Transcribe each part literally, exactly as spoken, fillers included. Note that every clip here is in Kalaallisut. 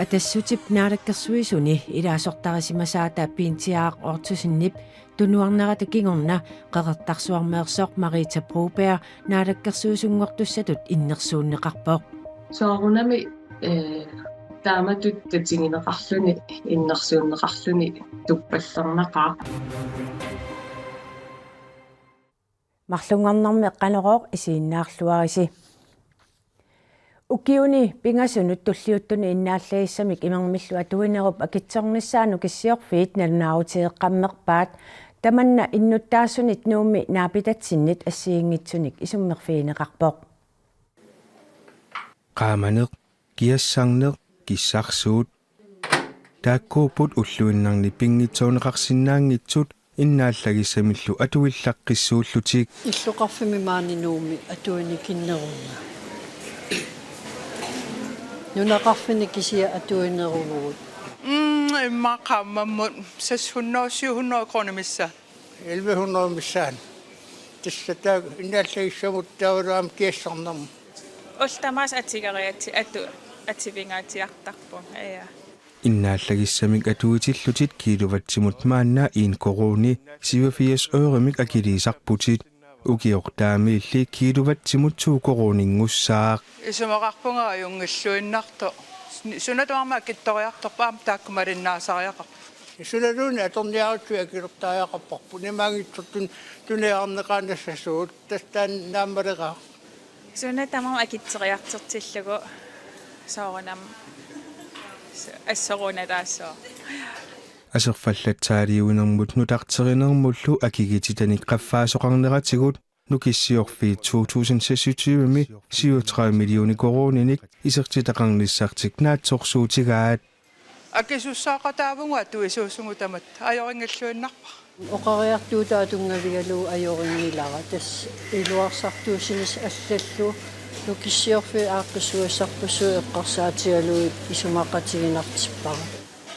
Atassutip naalakkersuisuni ilaasortarisimasaata Pintiaaq Ottosenip tunuarnerata kingorna Qeqertarsuarmeersoq Marita Broberg naalakkersuisunngortussatut innersuunneqarpoq. Soorunami, eh, taamatut tatigineqarluni innersuunneqarluni tuppallernaqaaq. Marlunngornermi Qanorooq isiginnaarluarisi. Ukiuni pingasunut tulliuttuni innaallagissamik imermillu atuinerup akitsornissaa Nukissiorfiit nalunaarutigeqqammerpaat. Tamanna innuttaasunit Nuummi naapitatsinnit assigiinngitsunik isummerfigineqarpoq. Qaamaneq, kiassarneq, kissarsuut. Taakkuupput ulluinnarni pinngitsoorneqarsinnaanngitsut innaallagissamillu atuillaqqissuullutik. Illoqarfimmi maani Nuummi atuinikinnerunga. Nunaqarfinni kisiat atuineruvugut. Mm, immaqa qaammammut seks hundrede, syv hundrede kroner missaani. Elleve hundrede missaani. Tassa taakku innaallagissamut taavalu aamma kiassarnermut. Ullut tamaasa atigeriatsi atu-, atipingaatsiartarpunga, ja. Innaallagissamik atuitillutit kiluwattimut maanna en koruuni syvogfirs øremik akiliisarputit. Ukioq taamaalilli kiluwattimut to koruuninngussaaq. Isumaqarpunga ajunngilluinnartoq. Suna tamarmi akitsoriartorpoq, aamma taakku malinnaasariaqarput. Sunaluunniit atorniarutsigit akilertariaqarparput. Imaanngitsortut tunineqarneqaannassasugut, tassa taanna naammaleraaq. Suna tamarmi akitsoriartortillugu soorunami s-, assoruna taassooq. Aserfallatsaaliuinermut nutarterinermullu akikitsitanik qaffaasoqarneratigut Nukissiorfiit to tusind seksogtyve-mi syvogtredive millioner koruuninik isertitaqarnissartik naatsorsuutigaat. Akisussaaqataavugut atuisuusugut tamatta, ajorinngilluinnarpara. Oqariartuutaata tunngavigalugu ajorinngilara, tassa iluarsartuussinissaq allallu Nukissiorfiit aaqqissugassarpassuit eqqarsaatigalugit isumaqatiginartippara.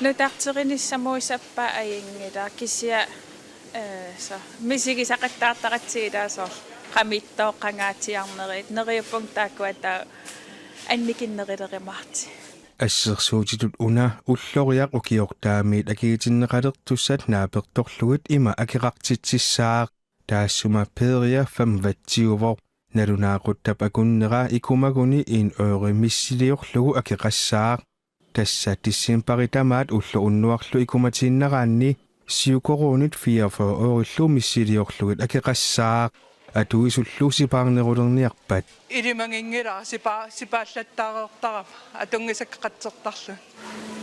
Nutarterinissamut sappa ajunngilaq, kisianni, eh, soorlu misigisaqattaartaratsigit, soorlu qamittooqqangaatsiarnerit, neriuppunga taakkua taava annikinnerulerimaartut. Assersuutitut una Ulloriaq ukioq taamaalillutit akigitinneqalertussat naapertorlugit ima akeqartitsissaaq. Taassuma peeria femogtyve-voq. Nalunaaquttap akunnera ikumaguni en øre missiliorlugu akeqassaaq. Tassa decembari tamaat ulloq unnuarlu ikumatiinnaraanni syv koruunit fireogfyrre ørillu missiliorlugit akeqassaaq. Atuisullu sipaarnerulerniarpat. Ilimaginngilara sipa-, sipaallattaareertarama atunngisakka qatsertarluni.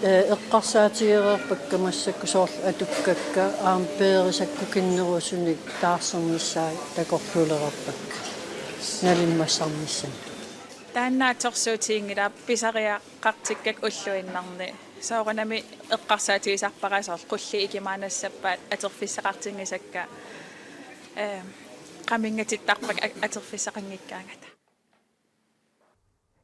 Eh, eqqarsaatigereerpakka massakkut soorlu atukkakka aamma peerisakkukinnerusunik taarsernissaat takorluulereerpakka nalimmassarnissamut. Taanna atorsuutiginngilara pisariaqartikkakka ulluinnarni. Soorunami eqqarsaatigisarpara soorlu qulliit ikimaannassappat atorfissaqartinngisakka, eh, qaminngatittarpakka a-, atorfissaqanngikkaangata.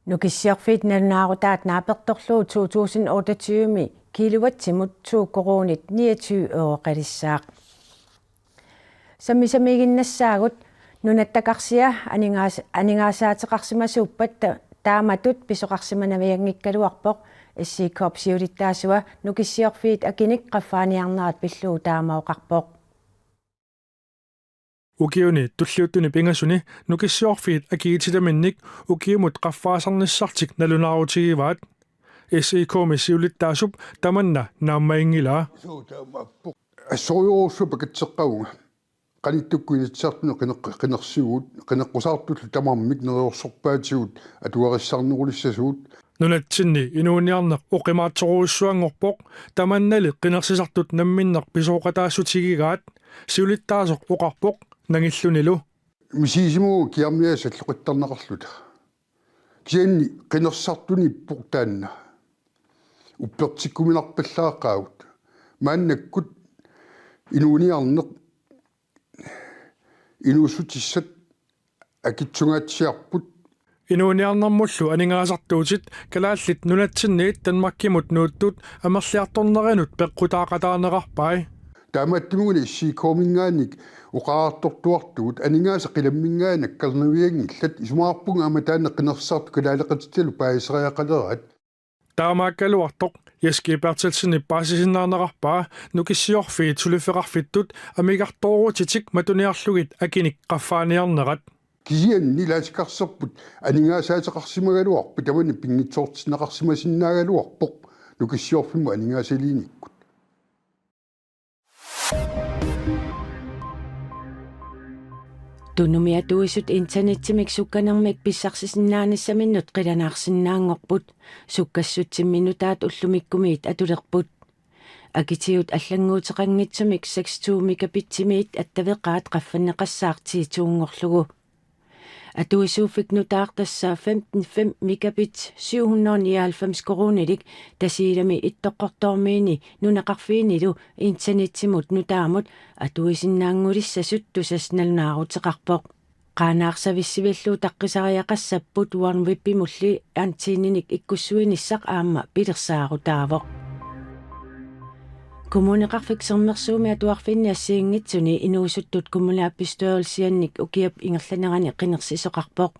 Nukissiorfiit nalunaarutaat naapertorlugu to tusind otteogtyve-mi kiluwattimut to koruunit niogtyve øreqalissaaq. Sammisamiiginnassaagut, Nunatta Karsia aningaas-, aningaasaateqarsimasuuppat ta-, taamatut pisoqarsimanavianngikkaluarpoq. S I K-p siulittaasua Nukissiorfiit akinik qaffaaniarnerat pillugu taama oqarpoq. Ukiuni tulliuttuni pingasuni Nukissiorfiit akikitsitaminnik ukiumut qaffaasarnissartik nalunaarutigivaat. S I K-mi siulittaasup tamanna naammaginngilaa. Assorujussuaq pakatseqqavunga. Qanittukkut Inatsisartuni qineq-, qinersivugut, qineqqusaartullu tamarmik neriorsorpaatigut atugarissarnerulissasugut. Nunatsinni inuuniarneq oqimaatsorujussuanngorpoq, tamannali qinersisartut namminneq pisooqataassuutigigaat, siulittaasoq oqarpoq nangillunilu. Misigisimavunga kiarmiaat salloqittarneqarluta. Kisianni qinersisartuni ippoq taanna. Uppertikkuminarpallaaqaagut. Maannakkut inuuniarneq inuussutissat akitsungaatsiarput. Inuuniarnermullu aningaasartuutit kalaallit nunatsinniit Danmarkimut nuuttut amerliartornerinut peqqutaaqataaneqarpai. Taamaattumik una S I K-minngaanniit oqariartortuartugut aningaasat qilamminngaanniit nakkarnavianngillat, isumaqarpunga aamma taanna qinersisartut kalaaleqatittalu paasisariaqaleraat. Taamaakkaluartoq Jens G. Berthelsenip paasisinnaaneraarpaa Nukissiorfiit suliffeqarfittut amigartoorutitik matuniarlugit akinik qaffaaniarnerat. Kisianni ilaatikkarserput aningaasaateqarsimagaluarpoq, tamanna pinngitsoortinneqarsimasinnaagaluarpoq Nukissiorfimmut aningaasaliinikkut. Tunumi atuisut internettimik sukkanermik pissarsisinnaanissaminut qilanaarsinnaanngorput, sukkassutsimmi nutaat ullumikkumiit atulerput. Akitigut allannguuteqanngitsumik seks to megabitsimiit attaveqaat qaffanneqassaaq ti to-nngorlugu. Atuisuuffik nutaaq tassa femten fem megabit syv hundrede nioghalvfems koruunilik Tasiilami Ittoqqortoormiini nunaqarfiinilu internettimut nutaamut atuisinnaanngulissasut Tusass nalunaaruteqarpoq. Qaanaarsavissivillu utaqqisariaqassapput OneWebimulli antenninik ikkussuinissaq aamma pilersaarutaavoq. Kommuneqarfik Sermersuumi atuarfinni assigiinngitsuni inuusuttut kommunalbestyrelsiannik ukiup ingerlanerani qinersisoqarpoq.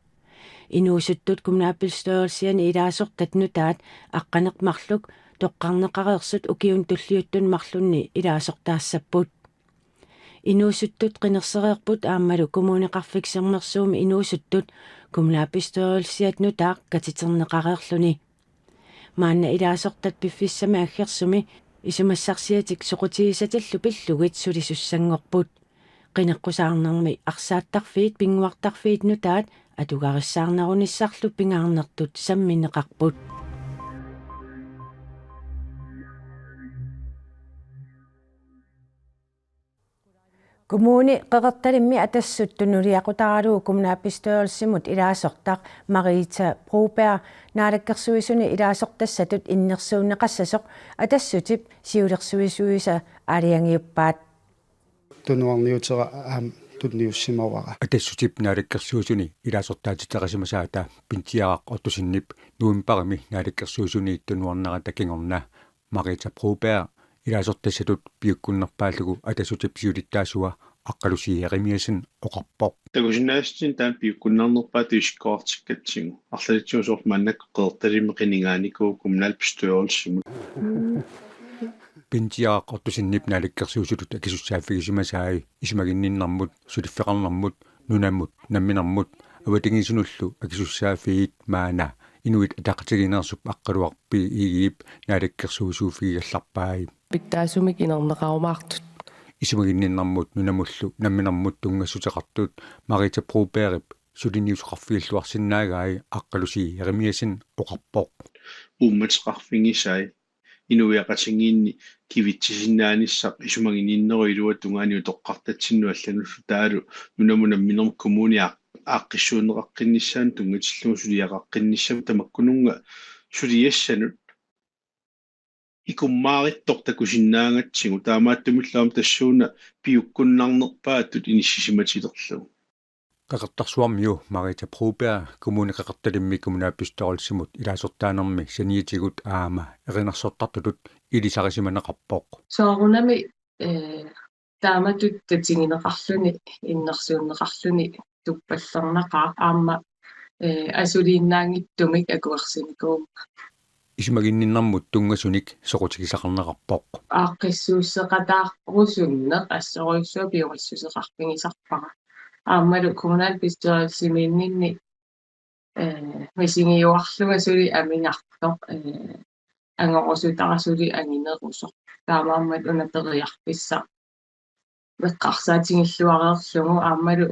Inuusuttut kommunalbestyrelsiani ilaasortat nutaat aqqaneq-marluk toqqarneqareersut ukiuni tulliuttuni marlunni ilaasortaassapput. Inuusuttut qinersereerput aammalu Kommuneqarfik Sermersuumi inuusuttut kommunalbestyrelsiat nutaaq katiterneqareerluni. Maanna ilaasortat piffissami aggersumi isumassarsiatik soqutigisatillu pillugit sulisussanngorput. Qineqqusaarnermi arsaattarfiit pinnguartarfiit nutaat atugarissaarnerunissarlu pingaarnertut sammineqarput. Kommune Qeqertalimmi Atassut tunuliaqutaralugu kommunalbestyrelsimut ilaasortaq Marita Broberg Naalakkersuisuni ilaasortassatut innersuunneqassasoq Atassutip siulersuisuisa aalajangiuppaat. Tunuarniutera aamma tunniussimavara. Atassutip Naalakkersuisuni ilaasortaatitaqisimasaata Pintiaraq Ottosenip novembarimi Naalakkersuisuni tunuarnerata kingorna Marita Broberg ilaasortassatut piukkunnarpaallugu Atassutip siulittaasua Aqqalusi Jeremiassen oqarpoq. Takusinnaasatsinni taanna piukkunnarnerpaatut isikkoqartikkatsigu. Arlalitsigut soorlu maannakkut Qeqertalimmi qinigaanikuuvoq kommunalbestyrelsimut. Pintiaraq Ottosenip Naalakkersuisutut akisussaaffigisimasai isumaginninnermut, suliffeqarnermut, nunamut, namminermut, avatangiisinullu akisussaaffiit maanna Inuit Ataqatigiinneersup Aqqaluaq B. Egedep naalakkersuisuuffigigallarpai. Pitsaasumik inerneqarumaartut. Isumaginninnermut nunamullu namminermut tunngassuteqartut Marita Brobergip suliniuteqarfigilluarsinnaagai Aqqalusi Jeremiassen oqarpoq. Uummateqarfigisai inuiaqatigiinni kivitsisinnaanissaq isumaginninnerup iluatungaani utoqqartatsinnut allanullu taavalu nunamut namminermut kommuni aaq-, aaqqissuunneqaqqinnissaanut tunngatillugu suliaqaqqinnissamut tamakkununnga suliassanut ikummaarittoq takusinnaagatsigu, taamaattumillu aamma tassuuna piukkunnarnerpaatut inissisimatilerlugu. Qeqertarsuarmiu Marita Broberg Kommune Qeqertalimmi kommunalbestyrelsimut ilaasortaanermi saniatigut aamma erinarsortartutut ilisarisimaneqarpoq. Soorunami, eh, taamatut tatigineqarluni, innersuunneqarluni tuppallernaqaaq aamma, eh, asuliinnaanngitsumik akuersinikuuvunga. Isumaginninnermut tunngasunik soqutigisaqarneqarpoq. Aaqqissuusseqataarusunneq assorujussuaq piorissuseqarfigisarpara. Aammalu kommunalbestyrelsimiinninni, eh, misigiuarlunga suli amigartoq, eh, angorusutara suli anginerusoq. Taamaammat una periarfissaq eqqarsaatigilluareerlugu aammalu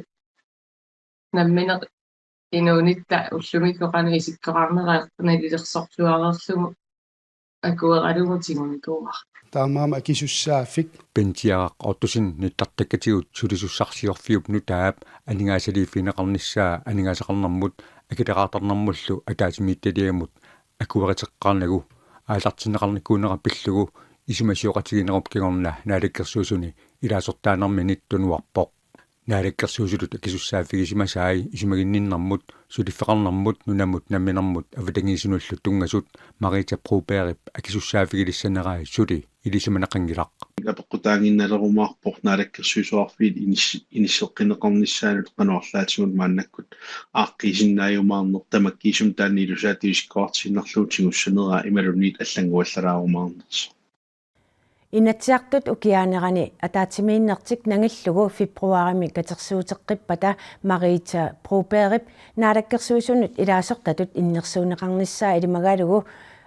nammineq inuunitta ullumikkut qanoq isikkoqarnera nalilersorluareerlugu akueralugu tigunikuuara. Taamaammat akisussaaffik. Pintiaraq Ottosen nittartakkatigut sulisussarsiorfiup nutaap aningaasaliiffigineqarnissaa aningaasaqarnermut akileraartarnermullu ataatsimiititaliamut akueriteqqaarnagu aallartinneqarnikuunera pillugu isumasioqatigiinnerup kingorna naalakkersuisuni ilaasortaanerminit tunuarpoq. Naalakkersuisutut akisussaaffigisimasai isumaginninnermut, suliffeqarnermut, nunamut namminermut avatangiisinullu tunngasut Marita Brobergip akisussaaffigilissanerai suli ilisimaneqanngilaq. Apeqqutaaginnalerumaarpoq naalakkersuisoqarfiit inis-, inisseqqinneqarnissaanut qanoq arlaatigut maannakkut aaqqiisinnaajumaarneq, tamakkiisumik taanna ilusaatigisikkoqartiinnarlugu tigussaneraa imaluunniit allannguallalaarumaarnersoq. Inatsisartut ukiaanerani ataatsimiinnertik nangillugu februarimi katersuuteqqippata Marita Brobergip naalakkersuisunut ilaasortatut innersuunneqarnissaa ilimagalugu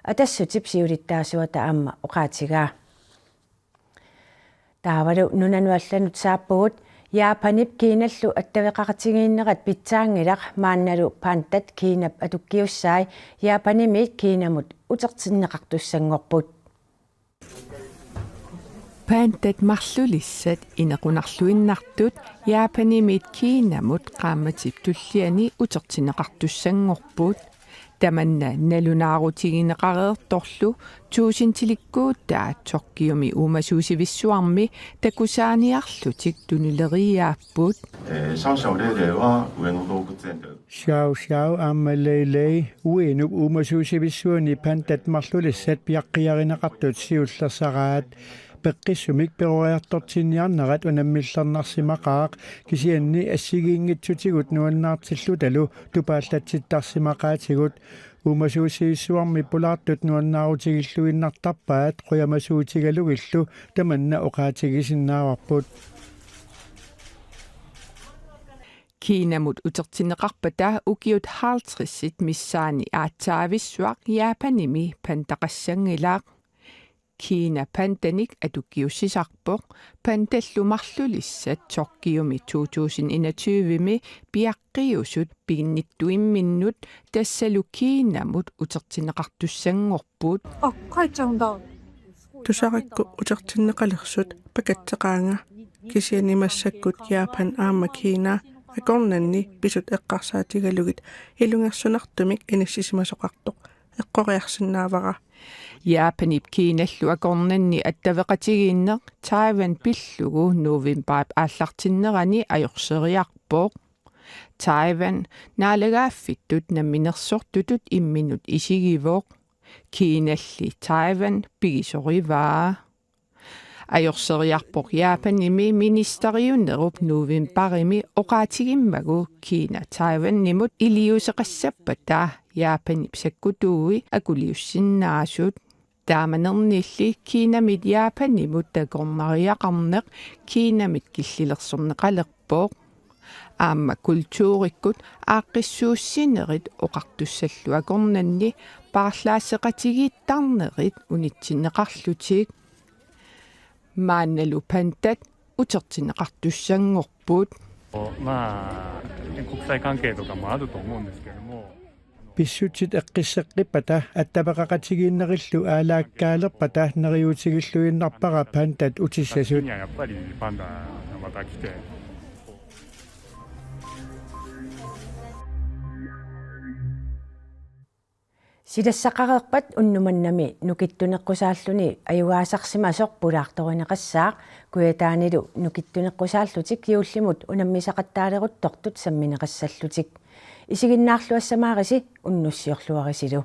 Atassutip siulittaasuata aamma oqaatigaa. Taavalu nunanut allanut saappugut. Japanip Kinallu attaveqaqatigiinnerat pitsaanngilaq, maannalu pandat Kinap atukkiussai Japanimiit Kinamut utertinneqartussanngorput. Pandat marlulissat inequnarluinnartut Japanimiit Kinamut qaammatip tulliani utertinneqartussanngorput. Tamanna nalunaarutigineqareertorlu tuusintilikkuutaat Tokyomi uumasuusivissuarmi takusaaniarlutik tunileriiaapput. えー、シャオシャオ、レイレイは上野動物園で Xiao Xiao aamma Lei Lei Uenup uumasuusivissuani pandat marlulissat piaqqiarineqartut siullersaraat. Peqqissumik peroriartortinniarnerat unammillernarsimaqaaq, kisianni assigiinngitsutigut nuannaartillutalu tupaallatsittarsimaqaatigut. Uumasuusivissuarmi pulaartut nuannaarutigilluinnartarpaat qujamasuutigalugillu, tamanna oqaatigisinnaavarput. Kinamut utertinneqarpata ukiut halvtredsit missaanni aatsaavissuaq Japanimi pandaqassanngilaq. Kina pandanik atukkiussisarpoq, pandallu marlulissat Tokyomi to tusind enogtyve-mi piaqqiusut piginnittuimminnut tassalu Kinamut utertinneqartussanngorput. あ、書いちゃうんだ。 Tusarakku utertinneqalersut pakatseqaanga, kisianni massakkut Japan aamma Kina akornanni pisut eqqarsaatigalugit ilungersunartumik inissisimasoqartoq eqqoriarsinnaavara. Japanip Kinallu akornanni attaveqatigiinneq Taiwan pillugu novembarip aallartinnerani ajorseriarpoq. Taiwan naalagaaffittut namminersortutut imminut isigivoq. Kinalli Taiwan pigisorivaa. Ajorseriarpoq Japanimi ministeriunerup novembarimi oqaatigimmagu Kina Taiwanimut iliuuseqassappata Japanip sakkutuui akuliussinnaasut. Taamanernilli Kinamit Japanimut takornariaqarneq Kinamit killilersorneqalerpoq. Aamma kulturikkut aaqqissuussinerit oqartussallu akornanni paarlaasseqatigiittarnerit unitsinneqarlutik. Maannalu pandat utertinneqartussanngorput. まあ、国際関係とかもあると思うんですけども。 Pissutsit eqqisseqqippata attaveqaqatigiinnerillu aalaakkaalerpata neriuutigilluinnarpara pandat utissasut. にはやっぱりパンダがまた来て。 Silassaqareerpat unnuk mannami nukittuneqqusaalluni ajugaasarsimasoq pulaartorineqassaaq, Kujataanilu nukittuneqqusaallutik juullimut unammisaqattaaleruttortut sammineqassallutik. Isiginnaarluassamaarisi, unnussiorluarisilu.